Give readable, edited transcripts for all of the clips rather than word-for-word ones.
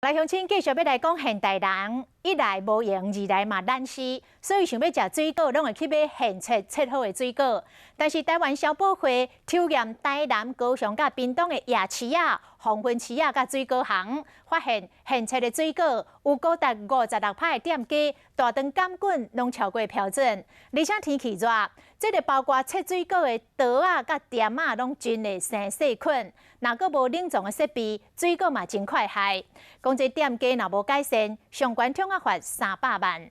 來鄉親繼續欲來講現代人，一來無閒，二來嘛懶思，所以想欲食水果，攏會去買現切切好的水果。但是臺灣消保會抽驗台南、高雄佮屏東的夜市仔、黃昏市仔佮水果行，發現現切的水果有高達56趴的店家大腸桿菌攏超過標準，而且天氣熱，這個包括切水果的刀仔佮鈿仔攏真會生細菌。若閣無冷藏的設備，水果嘛真快壞。講這店家若無改善，上懸重仔罰300萬。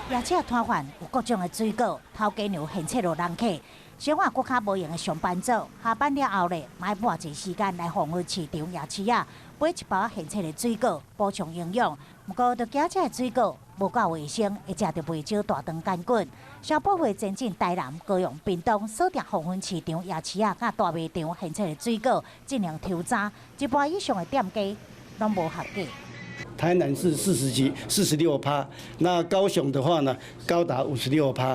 夜市攤販有各種的水果，頭家娘現切予人客。小可閣較無閒的上班族，下班了後咧，嘛愛撥一時間來黃昏市場夜市仔，買一包現切的水果補充營養。毋過，著驚這个水果無夠衛生，會食著袂少大腸桿菌。消保會前進台南、高雄、屏東鎖定黃昏市場夜市仔佮大賣場現切的水果進行抽查，一半以上的店家攏無合格。台南是40幾，46趴，那高雄的話呢，高達56趴，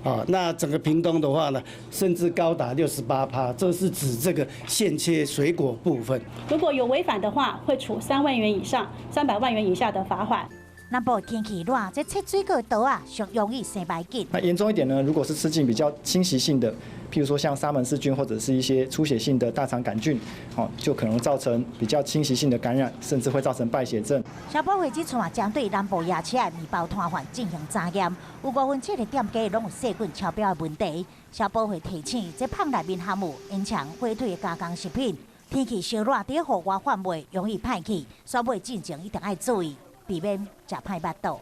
啊，那整個屏東的話呢，甚至高達68趴，這是指這個現切水果部分。如果有違反的話，會處3萬元以上300萬元以下的罰款。南部天氣熱，這切水果刀仔上容易生魃菌。那嚴重一點呢？如果是吃進比較侵襲性的，譬如說像沙門氏菌或者是一些出血性的大腸桿菌，哦，就可能造成比較侵襲性的感染，甚至會造成敗血症。消保會這次啊，針對南部夜市的麵包攤販進行查驗，有7%的店家攏有細菌超標的問題。消保會提醒，這麭內面含有煙腸、火腿的加工食品，天氣燒熱，佇戶外販賣容易歹去，選買進前一定愛注意，避免食歹腹肚。